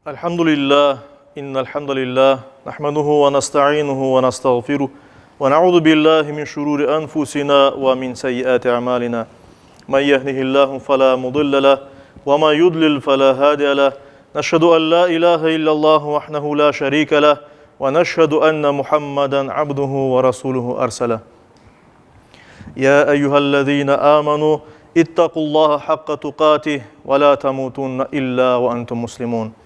الحمد لله إن الحمد لله نحمده ونستعينه ونستغفره ونعوذ بالله من شرور أنفسنا ومن سيئات أعمالنا من يهده الله فلا مضل له وما يضلل فلا هادي له نشهد أن لا إله إلا الله وحده لا شريك له ونشهد أن محمدا عبده ورسوله أرسله يا أيها الذين آمنوا اتقوا الله حق تقاته ولا تموتن إلا وأنتم مسلمون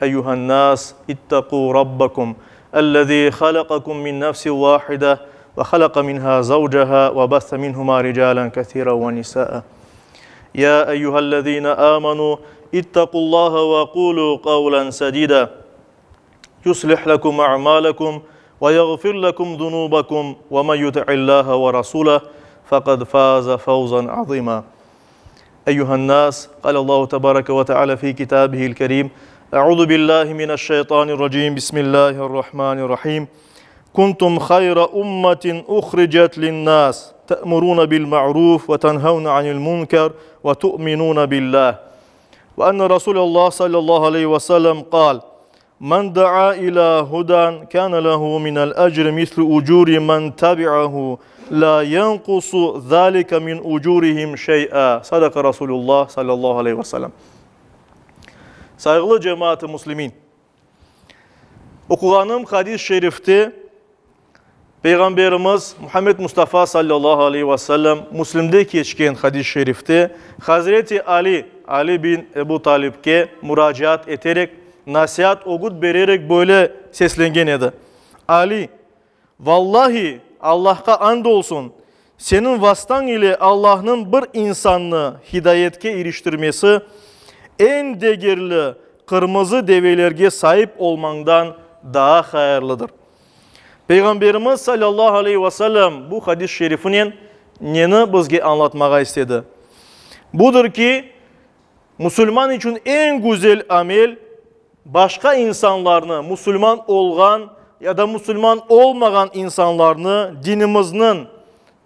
أيها الناس اتقوا ربكم الذي خلقكم من نفس واحدة وخلق منها زوجها وبث منهما رجالا كثيرا ونساء يا أيها الذين آمنوا اتقوا الله وقولوا قولا سديدا يصلح لكم أعمالكم ويغفر لكم ذنوبكم ومن يطع الله ورسوله فقد فاز فوزا عظيما أيها الناس قال الله تبارك وتعالى في كتابه الكريم أعوذ بالله من الشيطان الرجيم بسم الله الرحمن الرحيم كنتم خير أمة أخرجت للناس تأمرون بالمعروف وتنهون عن المنكر وتؤمنون بالله وأن رسول الله صلى الله عليه وسلم قال من دعا إلى هدى كان له من الأجر مثل أجور من تبعه لا ينقص ذلك من أجورهم شيئا صدق رسول الله صلى الله عليه وسلم Sayğılı cemaat-ı muslimin! Oquğanım hadis-i şerifte Peyğamberimiz Muhammed Mustafa sallallahu aleyhi ve sellem Müslimde keçken hadis-i şerifte Hazreti Ali, Ali bin Ebu Talibke muracaat eterek, nasiat, ögüt bererek böyle seslengen edi, Ali, vallahi, Allahqa and olsun, seniñ vastañ ile Allahnıñ bir insannı hidayetke iriştirmesi eñ degerli qırmızı develerge saip olmañdan daa hayırlıdır. Peyğamberimiz salâllahu aleyhi ve sellem bu hadis-i şerifinen neni bizge añlatmağa istedi? Budır ki, musulman içün eñ güzel amel, başqa insanlarnı, musulman olğan ya da musulman olmağan insanlarnı dinimizniñ,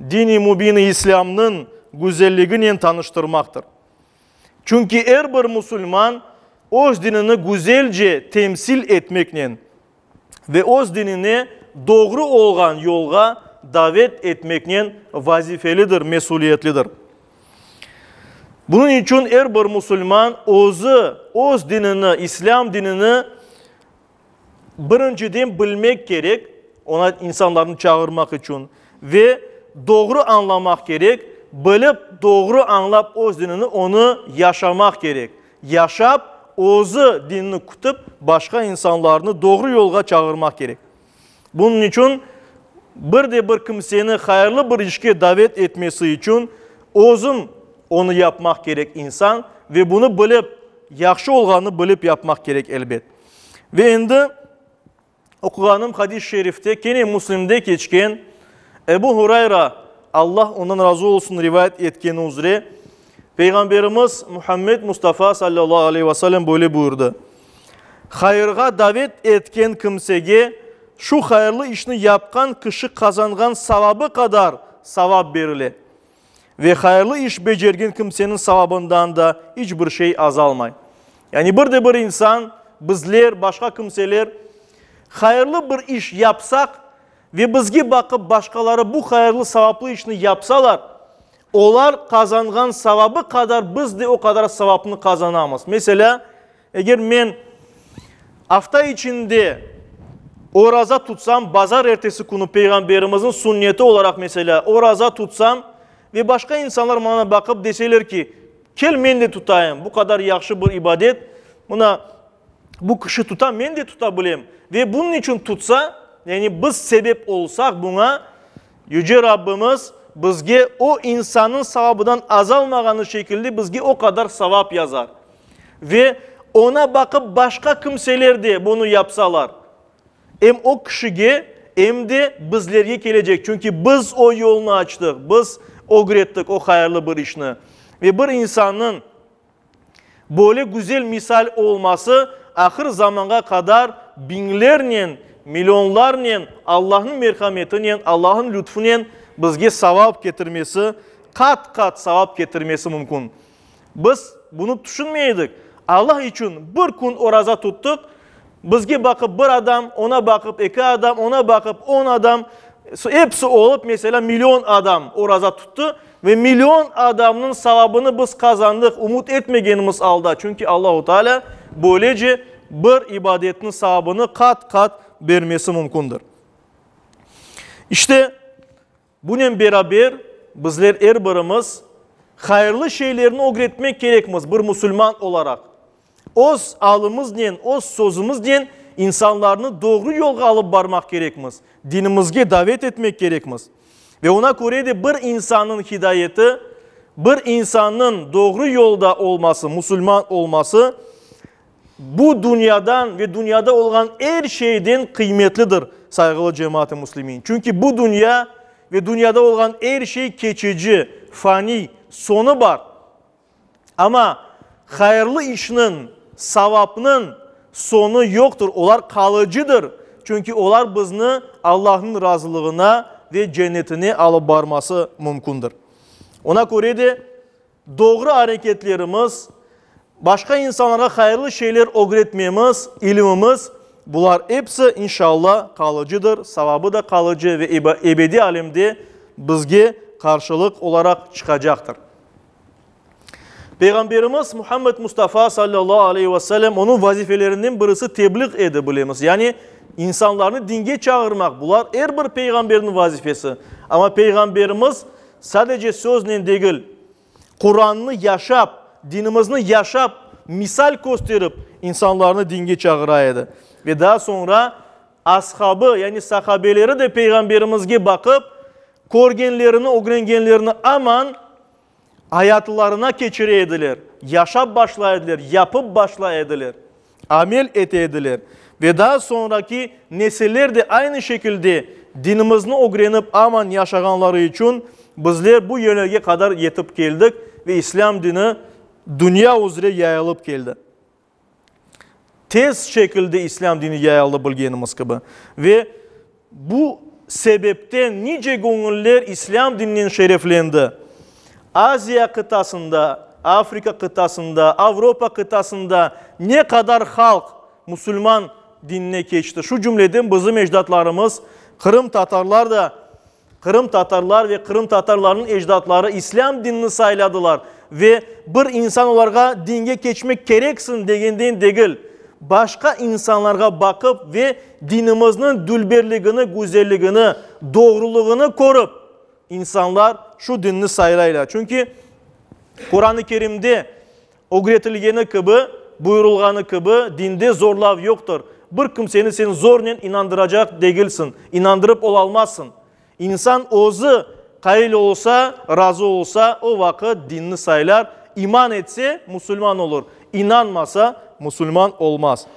din-i mübin-i İslâmnıñ güzelliginen tanıştırmaqtır. Çünki er bir musulman öz dinini güzelce temsil etmeknen, ve öz dinine doğru olğan yolğa davet etmeknen vazifelidir, mesüliyetlidir. Bunıñ içün er bir musulman özü öz dinini, İslâm dinini birinciden bilmek kerek, oña insanlarnı çağırmaq içün, ve doğru añlamaq kerek, bilip, doğru añlap öz dinini, onı yaşamaq kerek. Yaşap, özü dinni kütip, başqa insanlarnı doğru yolğa çağırmaq kerek. Bunıñ içün bir de bir kimseni hayırlı bir işke davet etmesi içün özün onı yapmaq kerek insan ve bunı bilip, yahşı olğanını bilip yapmaq kerek elbet. Ve endi Oquğanım hadis-i şerifte kene Müslimde keçken Ebu Hurayra, Allah ondan razı olsun, rivayet etkeni üzre, Peyğamberimiz Muhammed Mustafa sallallahu aleyhi ve sellem böyle buyurdı, Hayırğa davet etken kimsege şu hayırlı işni yapqan kişi qazanğan savabı qadar savap berile ve hayırlı iş becergen kimseniñ savabından da iç bir şey azalmay. Yani bir de bir insan, bizler, başqa kimseler hayırlı bir iş yapsaq ve bizge baqıp başqaları bu hayırlı, savaplı işni yapsalar, olar qazanğan savabı qadar biz de o qadar savapnı qazanamız. Meselâ, Eger men afta içinde oraza tutsam, bazar ertesi künü Peyğamberimizniñ sünneti olaraq, meselâ, oraza tutsam ve başqa insanlar maña baqıp deseler ki, kel men de tutayım, bu qadar yahşı bir ibadet, mına, bu kişi tuta, men de tuta bilem ve bunıñ içün tutsa, yani biz sebep olsaq buña, Yüce Rabbimiz bizge o insannıñ savabından azalmağanı şekilde bizge o qadar savap yazar. Ve oña baqıp başqa kimseler de bunı yapsalar, em o kişige, em de bizlerge kelecek, çünki biz o yolnı açtıq, biz ögrettik o hayırlı bir işni. Ve bir insannıñ böyle güzel misal olması ahır zamanğa qadar biñlernen, millionlarnen Allahnıñ merhametinen, Allahnıñ lütfünen bizge savap ketirmesi, qat-qat savap ketirmesi mümkün. Biz bunı tüşünmey edik. Allah içün bir kün oraza tuttıq, bizge baqıp bir adam, ona baqıp eki adam, ona baqıp on adam, episi olıp, meselâ, million adam oraza tuttı ve million adamnıñ savabını biz qazandıq, ümüt etmegenimiz alda, çünki Allahu Teala böylece bir ibadetniñ savabını qat-qat bermesi mümkündir. İşte, Bunen beraber, bizler er birimiz hayırlı şeylerni ögretmek kerekmiz bir musulman olaraq. Öz alımıznen, öz sözümiznen insanlarnı doğru yolğa alıp barmaq kerekmiz, dinimizge davet etmek kerekmiz. Ve ona köre de bir insannıñ hidayeti, bir insannıñ doğru yolda olması, musulman olması, Bu dünyadan ve dünyada olğan er şeyden qıymetlidir, sayğılı cemaat-ı müslimin. Çünki bu dünya ve dünyada olğan er şey keçici, faniy, soñu bar. Amma hayırlı işniñ, savapnıñ soñu yoqtır, olar qalıcıdır, çünki olar bizni Allahnıñ razılığına ve cennetine alıp barması mümkündir. Ona köre de Doğru areketlerimiz, başqa insanlarğa hayırlı şeyler ögretmemiz, ilimimiz, bular episi, inşalla, qalıcıdır, savabı da qalıcı ve ebediy alemde bizge qarşılıq olaraq çıqacaqtır. Peyğamberimiz Muhammed Mustafa sallallahu aleyhi ve sellem, onıñ vazifelerinden birisi tebliğ edi, bilemiz, yani insanlarnı dinge çağırmaq, bular er bir peyğamberniñ vazifesi. Amma Peyğamberimiz Sadece söznen degil, Qurannı yaşap, dinimizni yaşap, misal kösterip, insanlarnı dinge çağıra edi. Ve daa soñra ashabı, yani sahabeleri de Peyğamberimizge baqıp, körgenlerini, ögrengenlerini aman ayatlarına keçire ediler, yaşap başlay ediler, yapıp başlay ediler. Amel ete ediler. Ve daa soñraki nesiller de aynı şekilde dinimizni ögrenip aman yaşağanları içün bizler bu yerlerge qadar yetip keldik ve İslâm dini dünya üzre yayılıp keldi. Tez şekilde İslâm dini yayıldı bilgenimiz kibi. Ve Bu sebepten nice göñüller İslâm dininen şereflendi. Aziya qıtasında, Afrika qıtasında, Avropa qıtasında ne qadar halq musulman dinine keçti, şu cümleden bizim ecdatlarımız, qırımtatarlar da, qırımtatarlar ve qırımtatarlarnıñ ecdatları İslâm dinini sayladılar ve bir insan olarğa dinge keçmek kereksiñ degenden degil, başqa insanlarğa baqıp ve dinimizniñ dülberligini, güzelligini, doğrulığını körip, insanlar şu dinni saylaylar. Çünki Quran-ı Kerimde ögretilgeni kibi, buyurılğanı kibi, dinde zorlav yoqtır. Bir kimseni sen zornen inandıracaq degilsiñ, inandırıp olalmazsıñ. İnsan özü qail olsa, razı olsa, o vaqıt dinni saylar, iman etse, musulman olur, inanmasa, musulman olmaz.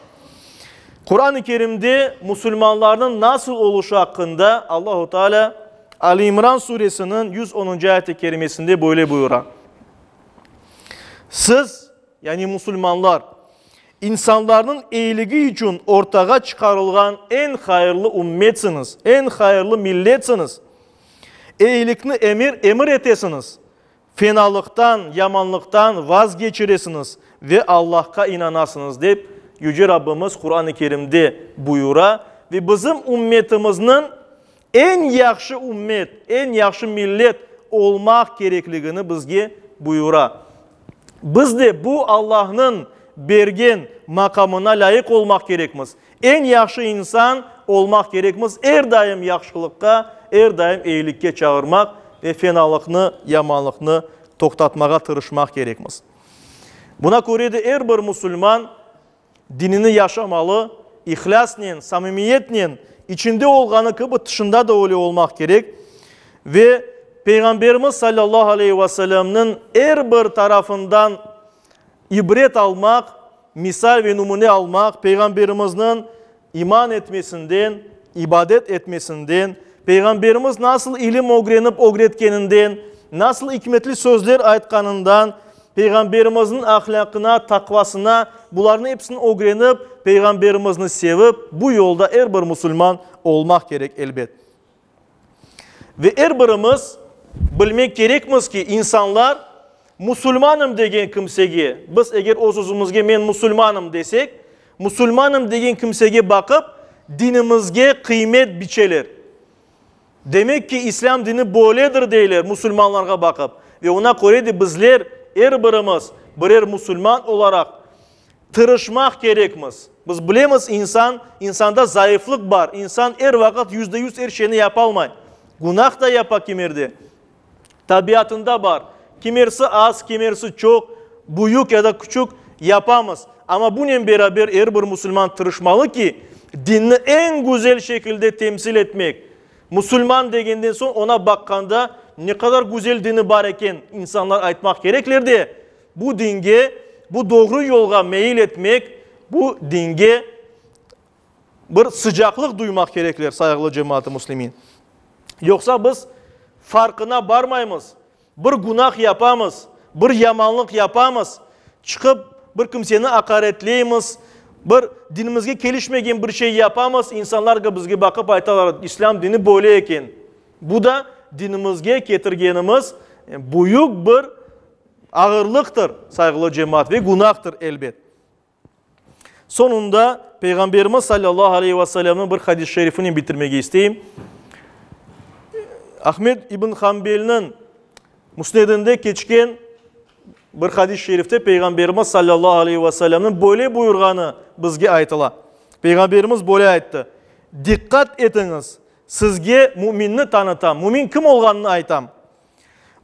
Quran-ı Kerimde musulmanlarnıñ nasıl oluşı aqqında Allahu Teala Ali İmran suresiniñ 110-ncı ayet-i kerimesinde böyle buyura, Siz, yani musulmanlar, İnsanlarnıñ eyiligi içün ortağa çıqarılğan eñ hayırlı ümmetsiñiz, eñ hayırlı milletsiñiz. Eyilikni emir emir etesiñiz, fenalıqtan, yamanlıqtan vazgeçiresiñiz ve Allahqa inanasıñız, dep Yüce Rabbimiz Quran-ı Kerimde buyura ve bizim ümmetimizniñ eñ yahşı ümmet, eñ yahşı millet olmaq kerekligini bizge buyura. Biz de bu Allahnıñ bergen maqamına lâyıq olmaq kerekmiz. Eñ yahşı insan olmaq kerekmiz, er daim yahşılıqqa, er daim eyilikke çağırmaq ve fenalıqnı, yamanlıqnı toqtatmağa tırışmaq kerekmiz. Buna köre de er bir musulman dinini yaşamalı, ihlâsnen, samimiyetnen, içinde olğanı kibi tışında da öyle olmaq kerek ve Peyğamberimiz salâllahu aleyhi ve sellemniñ er bir tarafından ibret almaq, misal ve numune almaq, Peyğamberimizniñ iman etmesinden, ibadet etmesinden, Peyğamberimiz nasıl ilim ögrenip ögretkeninden, nasıl ikmetli sözler aytqanından, Peyğamberimizniñ ahlâqına, taqvasına, bularnıñ episini ögrenip, Peyğamberimizni sevip, bu yolda er bir musulman olmaq kerek, elbet. Ve er birimiz bilmek kerekmiz ki, insanlar. Musulmanım degen kimsege, biz eger öz-özümizge men musulmanım desek, musulmanım degen kimsege baqıp, dinimizge qıymet biçeler. Demek ki, İslâm dini böyledir deyler musulmanlarğa baqıp. Ve oña köre de bizler, er birimiz, birer musulman olaraq, tırışmaq kerekmiz. Biz bilemiz, insan, insanda zayıflıq bar, insan er vaqıt 100% er şeyni yapalmay. Günah da yapa kimerde. Tabiatında bar. Kimersi az, kimersi çoq, büyük ya da küçük yapamız. Amma bunen beraber er bir musulman tırışmalı ki, dinni eñ güzel şekilde temsil etmek. Musulman degenden soñ oña baqqanda ne qadar güzel dini bar eken insanlar aytmaq kerekler de, bu dinge, bu doğru yolğa meyil etmek, bu dinge bir sıcaqlıq duymaq kerekler, sayğılı cemaat-ı müslimin. Yoqsa biz farqına barmaymız, bir günah yapamız, bir yamanlıq yapamız, çıqıp bir kimseni aqaretleymiz, bir dinimizge kelişmegen bir şey yapamız, insanlar bizge baqıp aytalar, İslâm dini böyle eken. Bu da dinimizge ketirgenimiz büyük bir ağırlıqtır, sayğılı cemaat, ve günahtır, elbet. Soñunda Peyğamberimiz sallallahu aleyhi ve sellemniñ bir hadis-i şerifinen bitirmege isteyim. Ahmed ibn Hanbelniñ Musnedinde keçken bir hadis-i şerifte Peyğamberimiz sallallahu aleyhi ve sellemniñ böyle buyurğanı bizge aytıla. Peyğamberimiz böyle ayttı, Diqqat etiñiz, sizge müminni tanıtam, mümin kim olğanını aytam.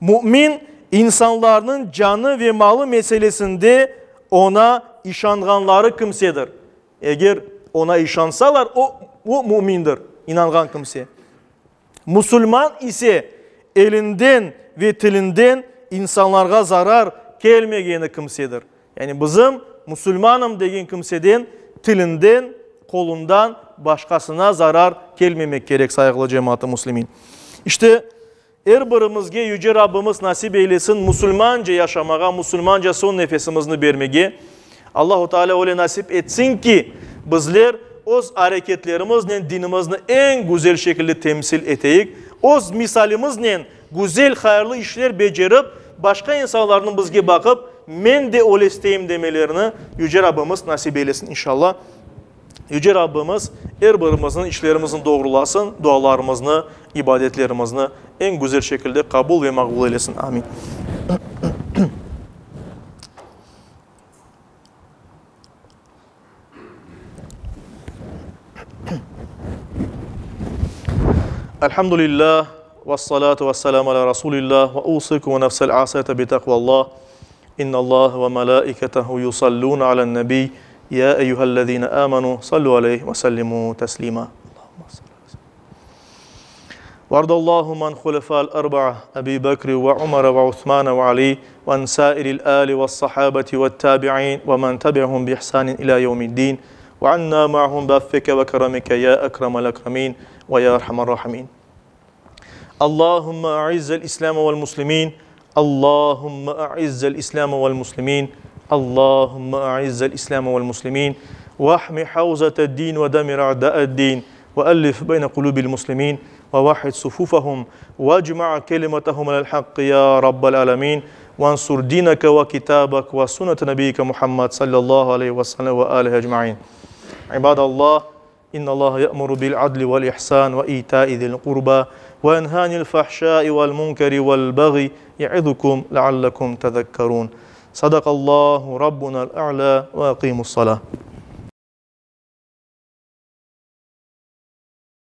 Mümin, insanlarnıñ canı ve malı meselesinde oña işanğanları kimsedir. Eger oña işansalar, o, o mümindir, inanğan kimse. Musulman ise elinden ve tilinden insanlarğa zarar kelmegeni kimsedir. Yani bizim musulmanım degen kimseden tilinden, qolundan başqasına zarar kelmemek kerek, sayğılı cemaat-ı müslimin. İşte, Er birimizge Yüce Rabbimiz nasip eylesin musulmanca yaşamağa, musulmanca soñ nefesimizni bermege. Allahu Teala öyle nasip etsin ki, bizler öz areketlerimiznen dinimizni eñ güzel şekilde temsil eteyik, öz misalimiznen güzel hayırlı işler becerip, başqa insanlarnıñ bizge baqıp, men de öyle isteyim demelerini Yüce Rabbimiz nasip eylesin inşallah. Yüce Rabbimiz er birimizniñ işlerimizni doğrulasın, dualarımıznı, ibadetlerimizni eñ güzel şekilde qabul ve maqbul eylesin. Amin. Elhamdülillah, vessalatu vesselamu ala Rasulillah, ve usikum ve nefsel asiyete bi takvallah. İnnallâhe ve melâiketehu yusallûne alen-nebiy, yâ eyyühellezîne âmenû sallû aleyhi ve sellimû teslîmâ. Vardallâhu an hulefâ'l erba'a, Ebî Bekri ve Umere ve Usmane ve Alî ve an sâiril âli ve's-sahâbeti ve't-tâbi'în ve men tebi'ahum bi-ihsânin ilâ yevmi'd-dîn ve annâ ma'ahum bi'affike ve keremike yâ ekremel ekremîn ve yâ erhamer râhimîn. Allahümme a'izzel İslâme vel muslimîn, Allahümme a'izzel İslâme vel muslimîn, Allahümme a'izzel İslâme vel muslimîn, vahmi havzete'd-dîn ve demir a'dâ'ed-dîn, ve ellif beyne kulûbil muslimîn, ve vahhid sufûfehum, vecma' kelimetehum alel hakkı ya Rabbel âlemîn, vensur dîneke ve kitâbek ve sünnete nebiyyike Muhammed sallallahu aleyhi ve sellem ve âlihi ecmaîn. İbadallah, İnnallaha ye'muru bil adli vel ihsan ve ita'i zil qurba ve yenha anil fahşai vel munkeri vel bagyi ye'izukum leallekum tezekkerun. Sadakallahu Rabbunal a'la ve aqimus salah.